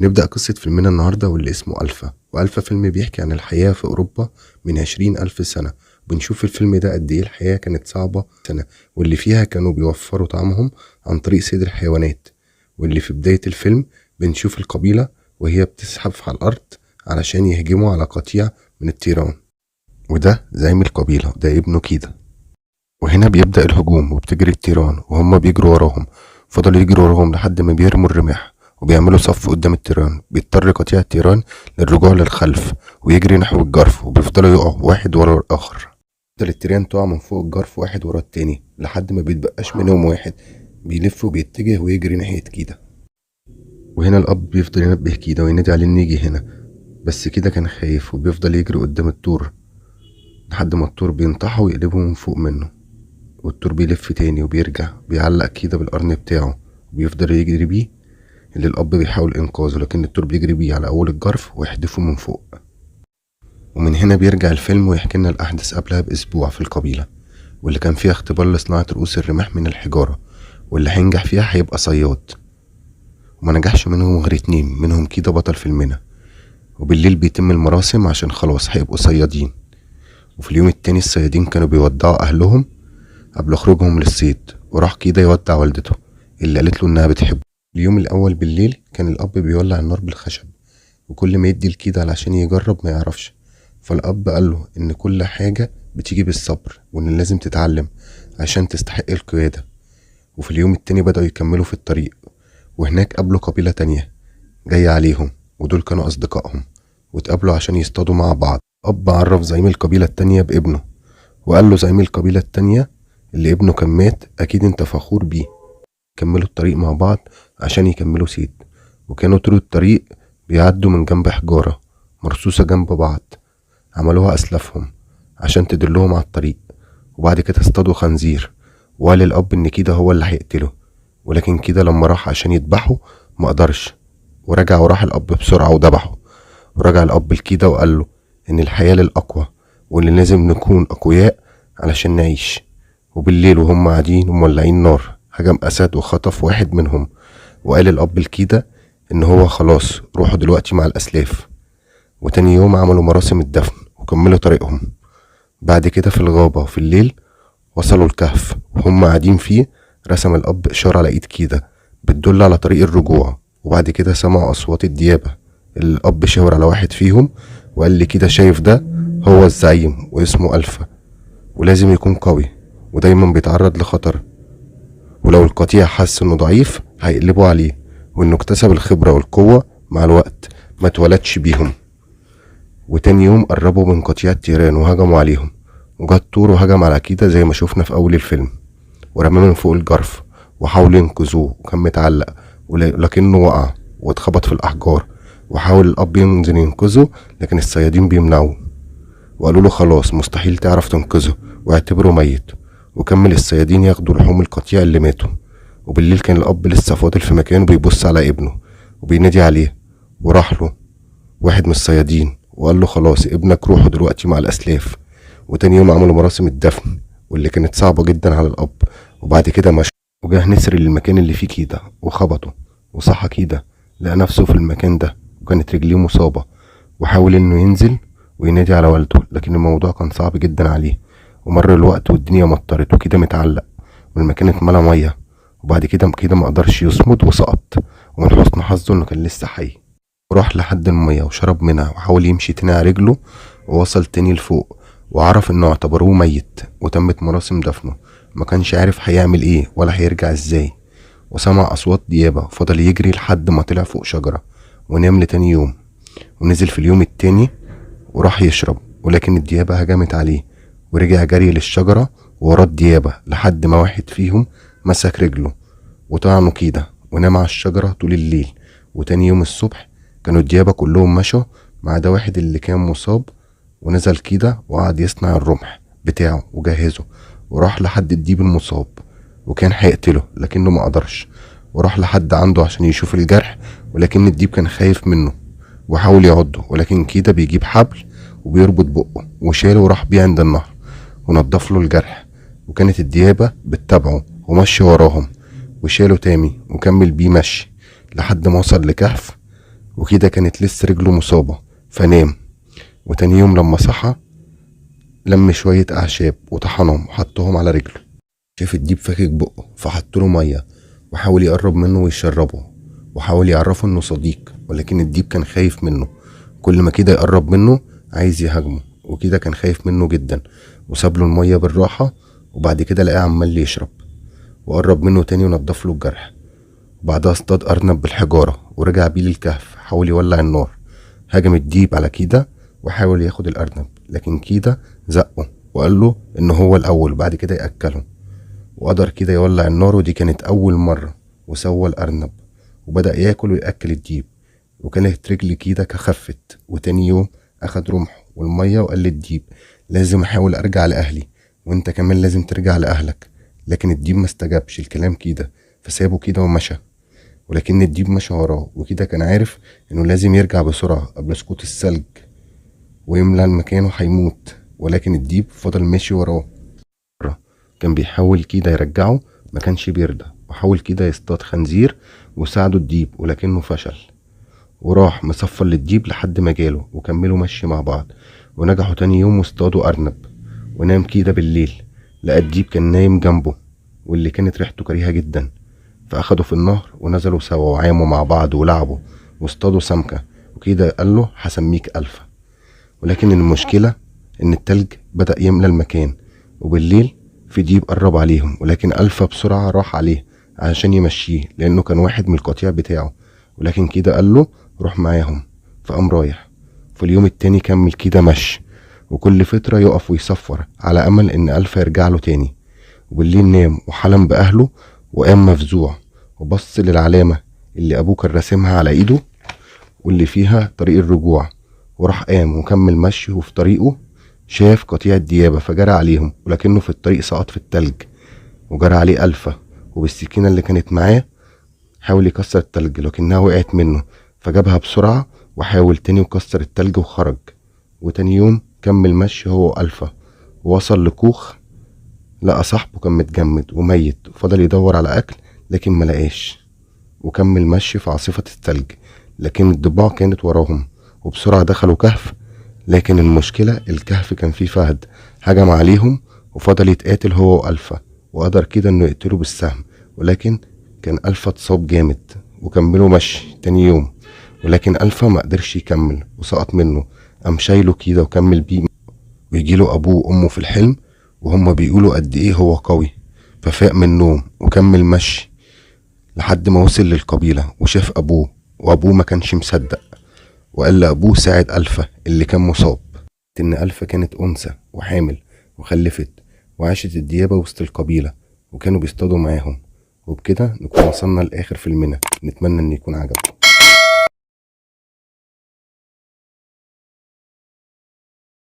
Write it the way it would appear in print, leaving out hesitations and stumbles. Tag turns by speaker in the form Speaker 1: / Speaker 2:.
Speaker 1: نبدأ قصة فيلمنا النهاردة واللي اسمه ألفا. وألفا فيلم بيحكي عن الحياة في أوروبا من 20,000 سنة. بنشوف في الفيلم ده قد إيه الحياة كانت صعبة سنة، واللي فيها كانوا بيوفروا طعامهم عن طريق صيد الحيوانات. واللي في بداية الفيلم بنشوف القبيلة وهي بتزحف على الأرض علشان يهجموا على قطيع من التيران، وده زعيم القبيلة، ده ابنه كيدا. وهنا بيبدأ الهجوم وبتجري التيران وهم بيجروا وراهم. فضلوا يجروا وراهم لحد ما بيرموا الرماح وبيعملوا صف قدام التيران. بيضطر قطيع التيران للرجوع للخلف ويجري نحو الجرف، وبيفضلوا يقعوا واحد ورا الآخر. تفضل التيران تقع من فوق الجرف واحد ورا التاني لحد ما بيتبقاش منهم واحد. بيلف وبيتجه ويجري ناحية كيدا. وهنا الأب بيفضل ينبه كيدا وينادي عليه إنه يجي هنا، بس كيدا كان خايف وبيفضل يجري قدام الطور لحد ما الطور بينطحه ويقلبه من فوق منه. والطور بيلف تاني وبيرجع بيعلق كيدا بالقرن بتاعه وبيفضل يجري بيه، اللي الأب بيحاول إنقاذه، لكن الطور بيجري بيه على أول الجرف ويحدفه من فوق. ومن هنا بيرجع الفيلم ويحكي لنا الأحداث قبلها بأسبوع في القبيلة، واللي كان فيها اختبار لصناعة رؤوس الرماح من الحجارة، واللي هينجح فيها هيبقى صياد. وما نجحش منهم غير 2، منهم كيدا بطل فيلمنا. وبالليل بيتم المراسم عشان خلاص هيبقوا صيادين. وفي اليوم التاني الصيادين كانوا بيودعوا أهلهم قبل خروجهم للصيد، وراح كيدا يودع والدته اللي قالت له إنها بتحبه. اليوم الأول بالليل كان الأب بيولع النار بالخشب، وكل ما يدي لكيدا علشان يجرب ما يعرفش. فالأب قال له إن كل حاجة بتيجي بالصبر، وإن لازم تتعلم عشان تستحق القيادة. وفي اليوم التاني بدأوا يكملوا في الطريق، وهناك قابلوا قبيلة تانية جاية عليهم، ودول كانوا أصدقائهم، واتقابلوا عشان يصطادوا مع بعض. أب عرف زعيم القبيلة التانية بابنه، وقال له زعيم القبيلة التانية اللي ابنه كان مات أكيد أنت فخور بيه. كملوا الطريق مع بعض عشان يكملوا صيد، وكانوا طول الطريق بيعدوا من جنب حجارة مرصوصة جنب بعض عملوها أسلافهم عشان تدلهم على الطريق. وبعد كده اصطادوا خنزير، وقال الأب إن كده هو اللي هيقتله، ولكن كده لما راح عشان يذبحه ما قدرش، ورجع وراح الأب بسرعة وذبحه. ورجع الأب لكيدا وقال له إن الحياة للأقوى، وإن لازم نكون أقوياء علشان نعيش. وبالليل وهم قاعدين ومولعين نار هجم أسد وخطف واحد منهم، وقال الأب لكيدا إن هو خلاص روحوا دلوقتي مع الأسلاف. وتاني يوم عملوا مراسم الدفن وكملوا طريقهم. بعد كده في الغابة وفي الليل وصلوا الكهف، وهم قاعدين فيه رسم الأب إشارة على إيد كيدا بتدل على طريق الرجوع. وبعد كده سمعوا أصوات الديابة، الأب شاور على واحد فيهم وقال لي كده شايف ده هو الزعيم واسمه ألفا، ولازم يكون قوي ودايما بيتعرض لخطر، ولو القطيع حس انه ضعيف هيقلبوا عليه، وانه اكتسب الخبرة والقوة مع الوقت ما اتولدش بيهم. وتاني يوم قربوا من قطيع التيران وهجموا عليهم، وجا الطور وهجم على كيدا زي ما شفنا في أول الفيلم، ورماه من فوق الجرف وحاولوا ينقذوه وكان متعلق، لكنه وقع واتخبط في الأحجار. وحاول الأب ينزل ينقذه لكن الصيادين بيمنعوه وقالوا له خلاص مستحيل تعرف تنقذه واعتبره ميت. وكمل الصيادين ياخدوا لحوم القطيع اللي ماتوا. وبالليل كان الأب لسه فاضل في مكانه بيبص على ابنه وبينادي عليه، وراح له واحد من الصيادين وقال له خلاص ابنك روحه دلوقتي مع الأسلاف. وتاني يوم عملوا مراسم الدفن واللي كانت صعبة جدا على الأب. وبعد كده مشى، وجاه نسر للمكان اللي فيه كيدا وخبطه، وصحى كيدا لقى نفسه في المكان ده وكانت رجليه مصابة، وحاول انه ينزل وينادي على والده لكن الموضوع كان صعب جدا عليه. ومر الوقت والدنيا مطرت وكده متعلق والمكان اتملى مية، وبعد كده كده ما قدرش يصمد وسقط، ومن حسن حظه انه كان لسه حي. وراح لحد المية وشرب منها وحاول يمشي تاني على رجله ووصل تاني لفوق، وعرف انه اعتبروه ميت وتمت مراسم دفنه. ما كانش عارف هيعمل ايه ولا هيرجع ازاي، وسمع اصوات ديابة فضل يجري لحد ما طلع فوق شجرة ونام لتاني يوم. ونزل في اليوم التاني وراح يشرب، ولكن الديابة هجمت عليه ورجع جري للشجرة ورا الديابة لحد ما واحد فيهم مسك رجله وطعنه كده ونام على الشجرة طول الليل. وتاني يوم الصبح كانوا الديابة كلهم مشوا ما عدا واحد اللي كان مصاب، ونزل كده وقعد يصنع الرمح بتاعه وجهزه، وراح لحد الديب المصاب وكان هيقتله لكنه ما قدرش، وراح لحد عنده عشان يشوف الجرح، ولكن الديب كان خايف منه وحاول يعضه، ولكن كده بيجيب حبل وبيربط بقه وشاله وراح بيه عند النهر ونضف له الجرح. وكانت الديابة بتتابعه ومشي وراهم وشاله تامي وكمل بيه مشي لحد ما وصل لكهف وكده كانت لسه رجله مصابة فنام. وتاني يوم لما صحى لم شوية أعشاب وطحنهم وحطهم على رجله. شاف الديب فاكك بقه فحط له مية وحاول يقرب منه ويشربه وحاول يعرفه انه صديق، ولكن الديب كان خايف منه. كل ما كده يقرب منه عايز يهاجمه، وكده كان خايف منه جدا، وساب له المية بالراحة. وبعد كده لقاه عمال يشرب وقرب منه تاني ونضف له الجرح. وبعدها اصطاد أرنب بالحجارة ورجع بيه للكهف، حاول يولع النار. هاجم الديب على كيدا وحاول ياخد الأرنب، لكن كيدا زقه وقال له إن هو الأول وبعد كده يأكله. وقدر كده يولع النار، ودي كانت أول مرة، وسوى الأرنب وبدأ ياكل ويأكل الديب. وكانت رجل كيدا كخفت. وتاني يوم أخد رمحه والمية وقال للديب لازم أحاول أرجع لأهلي، وانت كمان لازم ترجع لأهلك. لكن الديب ما استجابش الكلام كده، فسابه كده ومشى. ولكن الديب مشى وراه، وكده كان عارف انه لازم يرجع بسرعة قبل سقوط الثلج ويملى المكان وهيموت. ولكن الديب فضل ماشي وراه. كان بيحاول كده يرجعه، ما كانش بيرضى، وحاول كده يصطاد خنزير وساعده الديب ولكنه فشل. وراح مصفر للديب لحد ما جاله وكملوا مشي مع بعض، ونجحوا تاني يوم واصطادوا أرنب. ونام كده بالليل، لقى الديب كان نايم جنبه واللي كانت ريحته كريهة جدا. فأخدوا في النهر ونزلوا سوا وعاموا مع بعض ولعبوا واصطادوا سمكة. وكده قال له هسميك ألفا. ولكن المشكلة إن التلج بدأ يملى المكان، وبالليل في ديب قرب عليهم، ولكن ألفا بسرعة راح عليه عشان يمشيه لأنه كان واحد من القطيع بتاعه. ولكن كده قال له روح معاهم، فقام رايح. في اليوم التاني كمل كده مشي، وكل فترة يقف ويصفر على أمل إن ألفا يرجع له تاني. وبالليل نام وحلم بأهله وقام مفزوع وبص للعلامة اللي أبوه كان راسمها على إيده واللي فيها طريق الرجوع، وراح قام وكمل مشي. وفي طريقه شاف قطيع الديابة فجرى عليهم، ولكنه في الطريق سقط في التلج وجرى عليه ألفا، وبالسكينة اللي كانت معاه حاول يكسر التلج لكنها وقعت منه، فجابها بسرعة وحاول تاني وكسر التلج وخرج. وتاني يوم كمل مشي هو وألفا ووصل لكوخ، لقى صاحبه كان متجمد وميت، وفضل يدور على أكل لكن ملقاش، وكمل مشي في عاصفة التلج، لكن الضباع كانت وراهم، وبسرعة دخلوا كهف. لكن المشكلة الكهف كان فيه فهد، هجم عليهم وفضل يتقاتل هو وألفا، وقدر كده انه يقتله بالسهم، ولكن كان ألفا اتصاب جامد. وكملوا مشي تاني يوم، ولكن ألفا ما قدرش يكمل وسقط منه، قام شايله كده وكمل بيه. ويجيله أبوه وأمه في الحلم وهم بيقولوا قد إيه هو قوي، ففاق من النوم وكمل مشي لحد ما وصل للقبيلة وشاف أبوه، وأبوه ما كانش مصدق، وقال لأبوه ساعد ألفا اللي كان مصاب. إن ألفا كانت أنثى وحامل وخلفت وعاشت الديابة وسط القبيلة، وكانوا بيصطادوا معاهم. وبكده نكون وصلنا لآخر فيلمنا، نتمنى إن يكون عجبكم.